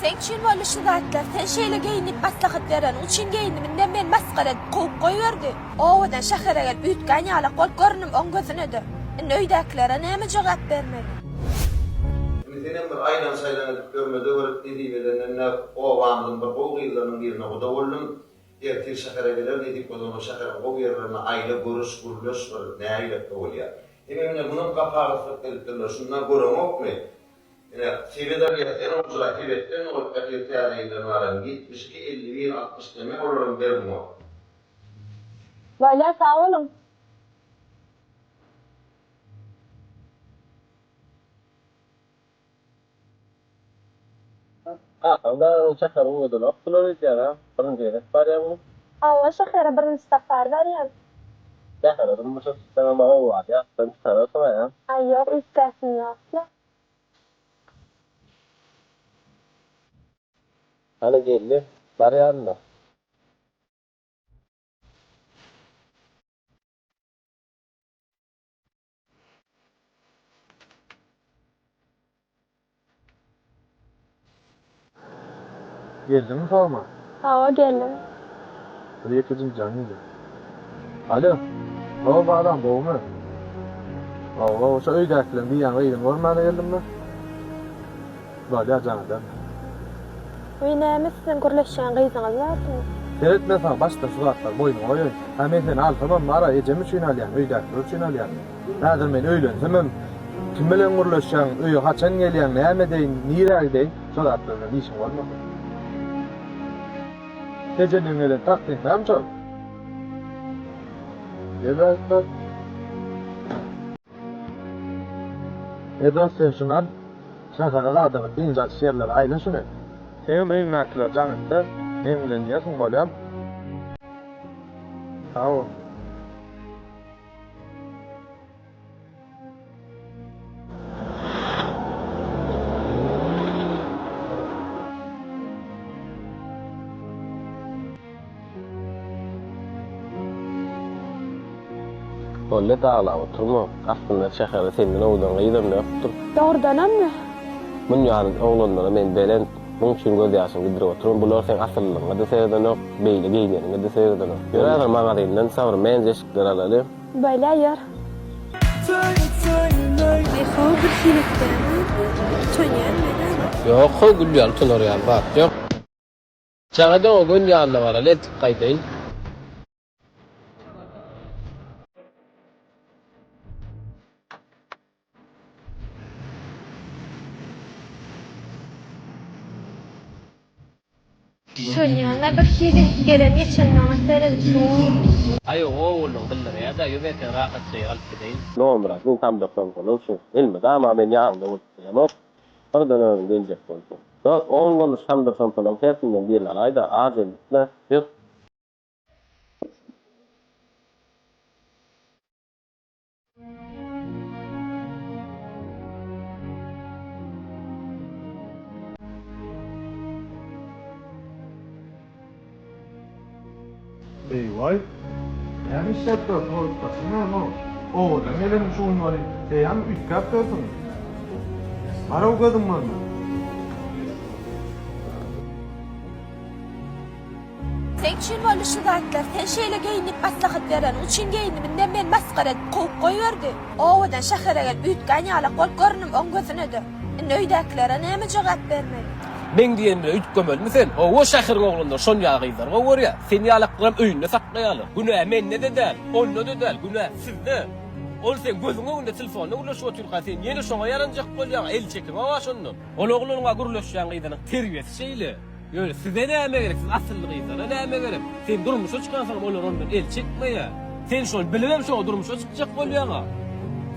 Seň üçin boldy şu zatlar, sen şeýle geýin diýip maslahat bereniň üçin geýindim, indem meni masgara edip kowup goýberdi. Obadan şähere gelip üýtgän ýalak bolup göründim oň gözüne-de. Indi öýdäkilere näme jogap bermeli? Indi senem bir aýlan-şaýlan edip ýörme-de bir nesip edenden-de obamyzyň bir gowy gyzlarynyň birine guda boldum. Ertir şähere geler nesip bolsa onda şäheriň gowy ýerlerine aýla, görüş, gürleş bir nägilekde bolýar. Hemem ine munam gapa gysdyryp gelipdirler, şunda göreňokmy? Ine, sebet alýas, sen owjura sebetden bolup ýatyr täze ýyldan baran 72, 51, 60 deme olaram ber muňa. Bolýa sag boluň. Kakaň dagyň şäheriň owadanokdylar öýdýän-ä, birinji gezek barýaňmy? Hawa, şähere birinji sapar barýan. Şähere durmuşa çyksaňam owazy ýatdan çykararsyň-a? Aý, ýok, üýtgäsim ýok-la. Hany geldi, bar ýanyna. Geldiňmi Salma? Hawa geldim. Bir ýekejik jaň gelýär. Alo. Hawa balam gowumy? Hawa, şo öýdäkileň diýýän gyzyny görmäne geldim-de. Bolýar jaň ederin. Wiý näme siziň gürleşýän gyzyňyz bardymy? Seret men saňa başdan şu zatlary boýnuňa goýaýyn. Hä men seni alsamam bara ejem üçin alýan, öýdäkiler üçin alýan. Häzir men öýlensemem kim bilen gürleşýäň, öýe haçan gelýäň, näme edeýin, nirä gideýin, şo zatlar bilen işiň bolmasyn. Ejemden gelen takdyň näme şol? Gel bärik. Edos sen şuny al. Şähere zada bir dynç alyş ýerlere aýla şuny. Seňem öýüňdäkiler jaň etse, meň bilen diýersiň bolýamy? Sag bol. Bolýa daglap oturma. Aslynda şäherde senden owadan gyzam ýokdur. Dogrudanammy? Muny ýaly oglanlara men belent. Muň üçin göz ýaşyňy gidirip oturma. Bular seň asyllygyňa-da seredenok, beýle geýneniňe-de seredenok. Ýör häzir magazinden sowremenny eşikler alaly. Bolýa ýör. Eý-how bir hili etýäňmi? Utanýan men-ä. Ýok-how gül ýaly utanar ýaly zat ýok. Çaga doňa göni ýanyna baraly eltip gaýdaýyn. Utanýan-a bir hili gelen geçen maňa seredip dur. Aý ogluň bildirýä-dä ýüz eken rahatja alyp gideýin. Nomra bu tamda soňkulyk şu. Elmydama men ýanyňda bolup bilemok. Birden özüň geljek bolsaň. Dost, on golly şamdyr somsalaň hersinden birini alaý-da, az eltme, ýör. Eý-waý! Näme işläp ýörsüň oýukdaşym näme-ow? Obadan gelenim şu gün welin, eýýäm üýtgäp ýörsüň. Bar-ow gözüň görmez. Seň üçin boldy şu zatlar, sen şeýle geýin diýip maslahat bereniň üçin geýindim, indem meni masgara edip kowup goýberdi. Obadan şähere gelip üýtgän ýalak bolup göründim oň gözüne-de. Indi öýdäkilere näme jogap bermeli? Meň diýenim bilen üýtgemelimi sen? Hawa, şäheriň oglanlary şon ýaly gyzlary gowy görýär. Sen ýalaklaram öýünde saklaýarlar. Günä mende-de däl, onda-da däl, günä sizde. Ol seň gözüň öňünde telefonda gürleşip otyrka sen ýene şoňa ýaranjak bolýaň, el çekeňok-a şondan. Ol oglanyň-a gürleşýän gyzynyň terbiýesi şeýle. Ýöne size näme gerek, siz asylly gyzlara näme gerek? Sen durmuşa çykansoňam olar ondan el çekmeýär. Sen şony bilibem şoňa durmuşa çykjak bolýaň-a.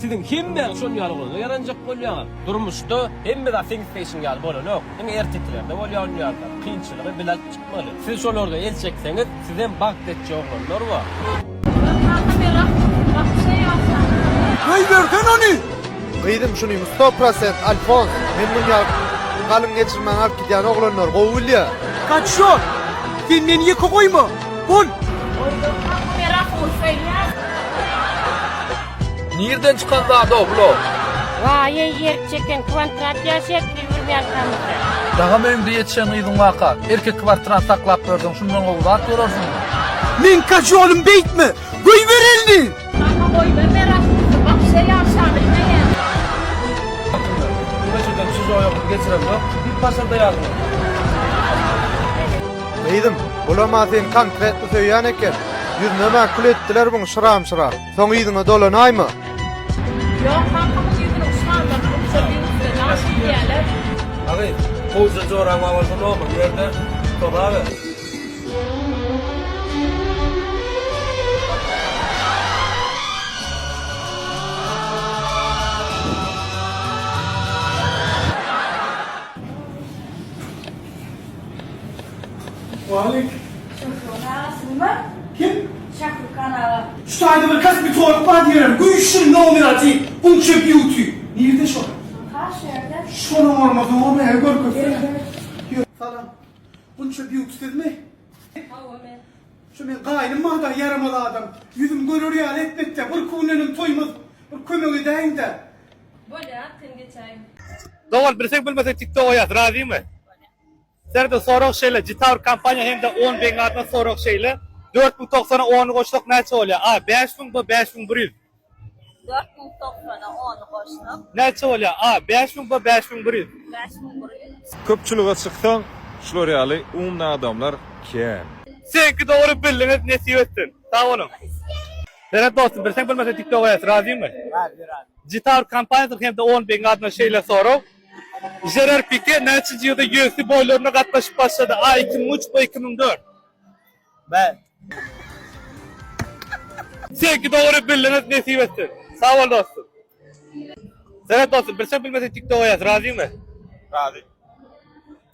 Siziň hemmäňiz şon ýaly oglana ýaranjak bolýaňyz. Durmuşda hemme zat seň isleýşiň ýaly bolanok. Diňe ertekilerde bolýar ol ýaly zat. Kynçylygy bile alyp çykmaly. Siz şolarda el çekseňiz, sizem bagt etjek oglanlar bar. Goýbersene ony! Gyzym şuny sto prosent Alfons men muny ýaly galyň geçirmän alyp gidýän oglanlary gowy bilýä. Kaçşon! Sen meni ýeke goýma! Bol! Nirden çykan zad-ow bul-ow? Waý-eý erk çeken kwantrat ýaşaýat bir bir ýaltamyzda. Dagam öýüňde ýetişen gyzyň waka, erkek kwartirany saklap berseň şundan gowy zat görersiňmi? Meň kažolym beýtme! Goýber elini! Kaka goýber aslyny wapşe ýaşabilmeýän. Bu köçeden çujoý ogly geçiremzok diýip pasyrdaýardylar. Gyzym, bulam-a seni konkretno söýýän eken. Ýüzünem-ä kül etdiler muň şyram-şyram. Soň yzyňa dolanaýma. Ýok kakamyň ýüzüniň şamlaryny uçar ýüzüne daş edýäler. Agy, gowja joraň bar bolsa nomer ber-de, tozaber. Walik. Şahrukh agasynymy? Kim? Şahrukhan aga. Şu taýda bir kosmetolog bar diýerem, güýçli nomer aty, Gunça Beauty. Nirde şol? Ha şu ýerde. Şonuň bolmasa bolmaýar, görkezsene. Ýör. Salam. Gunça Beauty sizmi? Hawa men. Şu men gaýnym bar-da, ýaramaz adam. Ýüzüm görer ýaly etmekde, bir künenim toýmaz. Bir kömek edäýiň-dä. Bolýar, sen geçäý. Dogan bilseň bilmeseň tiktoga ýaz razymy? Serde sorag şeýle Citaur kompaniýa hemde on beň adyna sorag şeýle 4090-a ony goşsak näçe bolýar A 5000 B 5100. 4090-a ony goşsak. Näçe bolýar A 5000 B 5100. 5100. Köpçülige çyksaň şular ýaly umny adamlar kän. Seňki dogry bildiňiz nesip etsin. Sag boluň. Seret dostum bilseň bilmeseň tiktoga ýaz razymy? Razy razy. Citaur kompaniýasynyň hemde on beň adyna şeýle sorag. Žerar Pike näçinji ýylda UFC boýlaryna gatnaşyp başlady? A 2003, B 2004. B. Seňki dogry bildiňiz nesip etsin. Sag bol dostum. Seret dostum bilseň bilmeseň tiktoga ýaz razymy? Razy.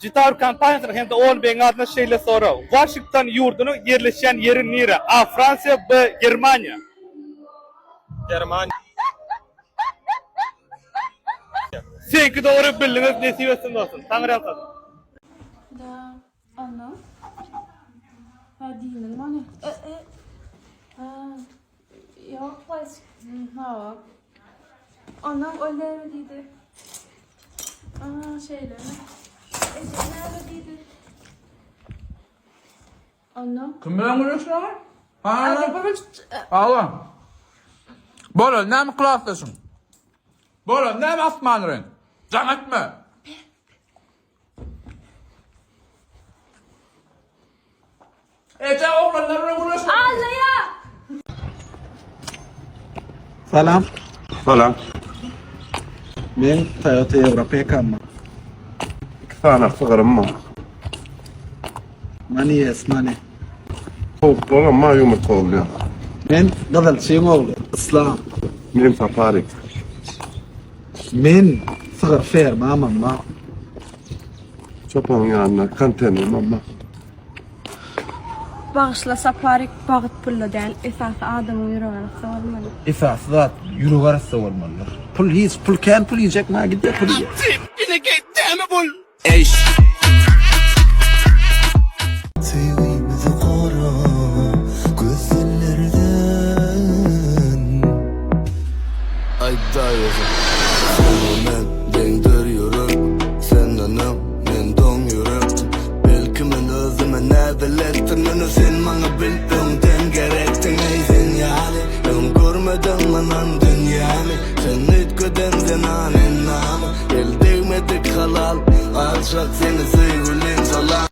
Citaur kompaniýasynyň hem-de on beň adyna şeýle sorag. Waşington ýurdunyň ýerleşýän ýeri nire? A Fransiýa, B Germaniýa. Germaniýa. Seňki dogry bildiňiz nesip etsin dostum. Taňryýalkasyn. Da, anna. Ha diýmeli mana. E, e. Ha. Ýok, baş. Hawa. Ondan ol näme diýdi? Aa, şeýlemi? Ejem näme diýdi? Ondan. Kim bilen gürleşýäň? Hawa. Bolan näme klasdaşyň? Bolan näme asman reňk? Jaň etme. Eje oglanlar bilen gürleşme. Allaýa! Salam. Salam. Men Toyota Europekam bar. 2 sany sygyrym bar. Money yes money. Towuklaram bar ýumurtga bolýar. Men gyzylçyň ogly Yslam. Men Saparik. Men sygyr fermamam bar. Çopanyň ýanynda konteýnerim bar. Bagyşla Saparik bagyt pulda däl esasy adamyň ýüregi arassa bolmaly. Esasy zat ýüregi arassa bolmalydyr. Pul hiç pul kän pul iýjek maňa gitde pul iýe. Söýgimizi gora gözellerden. Aýtdaý özüň. Sen we men deňdir ýürek Senden öň men doň ýürekdim Belki men özüme näbeletdim Ýöne sen maňa bil öňden gerekdiň Eý sen ýaly öň görmedim ynan dünýämi Sen üýtgeden zenan endamy El degmedik halal Alçak seni söýgülim salam.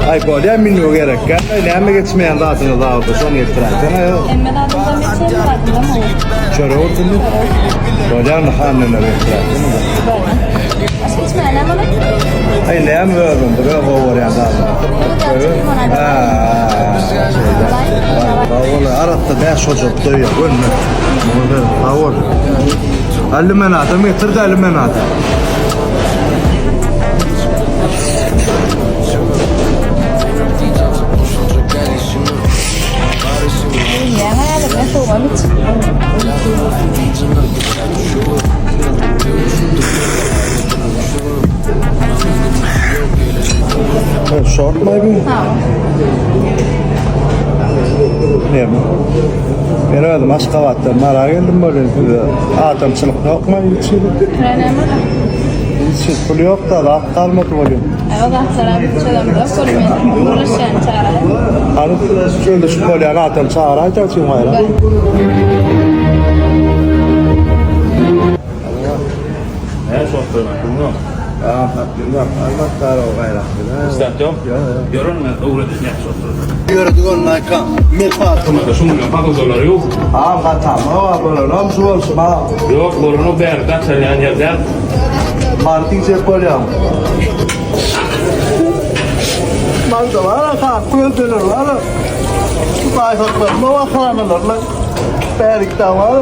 Aý bolýa menýu gerek däl näme geçmeýän zadyňyz bardy şony getiräýsene. Hemme zadymdan geçerin zadymdan gowy. Çörek bolsunmy? Bolýa onda hanlylar getiräýsene. Başga içmäne näme bolar? Aý näme özüň bir gowy görýän zadyň. Ha. Sag bol. Arassa bäş hojalyk doýýar görme. Sag bol. A limonadam getir-dä limonada. Short maybe? Näme? Men özüm Aşgabatdan Mara geldim bolýan size. Adamçylyk ýokmy hiç hili? Hiç hili pul ýok da zat galmady bolýan. O zatlara biz çözemzok bolýan. Men gürleşýän çaga. Hany çözüşip bolýan adam çagyraýda üçin gaýra. Näme şort goýmak? Bilmiyorum. Ýa, bilmem. Almaklar o gaýrat. Istat ýok. Ýörün men öwredýän şort. Ýöredik ony Nike. Men Fatyma. Şunuň pagyldalar ýok. Ha, gatama bar bolanam şu bolsun ha. Ýok, bolany bärde açylýan ýer däl. Mary diýjek bolýaň. Maňda bar ha, közdeler bar. Şu baýsaklar, mowahanalarla bärikde bar.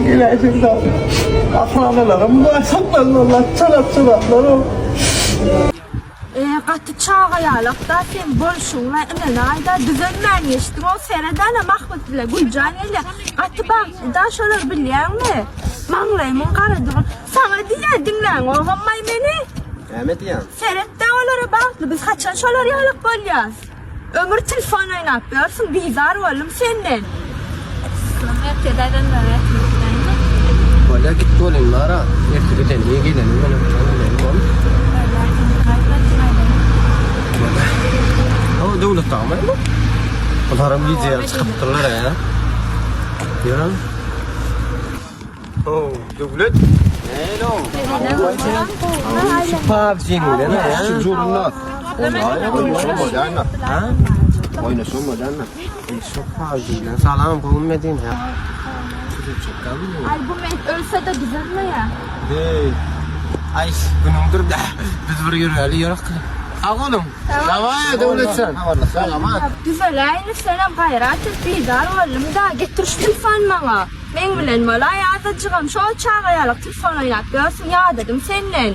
Geläýseň-de, ahranalaram baýsaklarla çalap-çalaplar. Eee gaty çaga ýalakda seň bolşuňla ynanaýda düzelmän geçdiňow seret ana Mahmyt bile Güljan gelýä gaty bagtlyda şolar bilýäňmi maňlaýymyň garadygy saňa diýýä diňläňogammaý meni Näme diýýäň? Seretdä olara bagtly biz haçan şolar ýalak bolýas ömür telefon oýnap ýörsüň bizar boldum senden. Ertir daýzamlara ýatyp gidäýinmi? Bolýa git bolyn bara. Ertir gideli geleli men ötürem bol. Bolýa sen gaýt ertir aýdayyn. Bolýa. O Döwlet agamy bu. Bularam gije ýaly çykypdyrlar ä. Ýören. O Döwlet. Nälo? Şu PUBG-niň bilen ä. Şu jurunda. Ha? Oýnaşym bolýandyr. Şu PUBG bilen salam gowmy Medine? Ay bu men ölse de düzelmeýär. Hey. Ay günüňdir de. Biz bir ýöreli ýörek. Sag boluň. Daway Döwletjan. Düzeläýin senem gaýrat et bizar boldum-da getir şu telefony maňa. Meň bilen bolaý azajygam şol çaga ýalyk telefon oýnap ýörsüň ýadadym senden.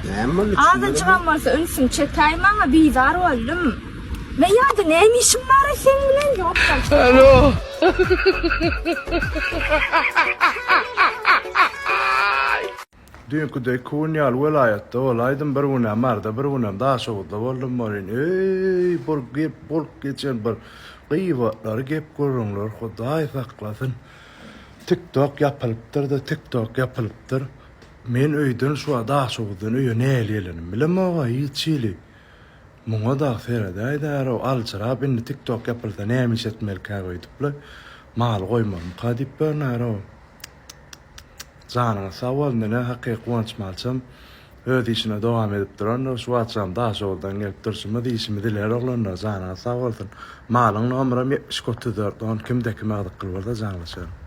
Näme boldy? Azajygam bolsa ünsüňi çekäý maňa bizar boldum. Men ýa-da näme işim bar seň bilen ýok. Alo. Düýnki dek gün ýaly welaýatda bolaýdym, bir günem Maryda, bir günem Daşoguzda boldum welin, eý, bir gep bolup geçen bir gyýbatlary, gep-gürrüňler, Hudaý saklasyn. Tik-tok ýapylypdyr-da, tik-tok ýapylypdyr. Men öýden şu wagt Daşoguzdan öýe nähili gelenimi bilemog-a hiç hili. Muňa dagy seredäýdärow, aljyrap indi tik-tok ýapylsa näme iş etmelikäk öýdüp-le, maly goýmalymyka diýip görnärow. Janyňyz sag bolsun ine hakyky Guwanç Malçam öz işine dowam edip durandyr şu wagtjam Daşoguzdan gelip durşumyz işimiz ileri oglanlar janyňyz sag bolsun malyň nomeram 72 34 on kimde kime gyzykly bolsa jaňlaşaryn.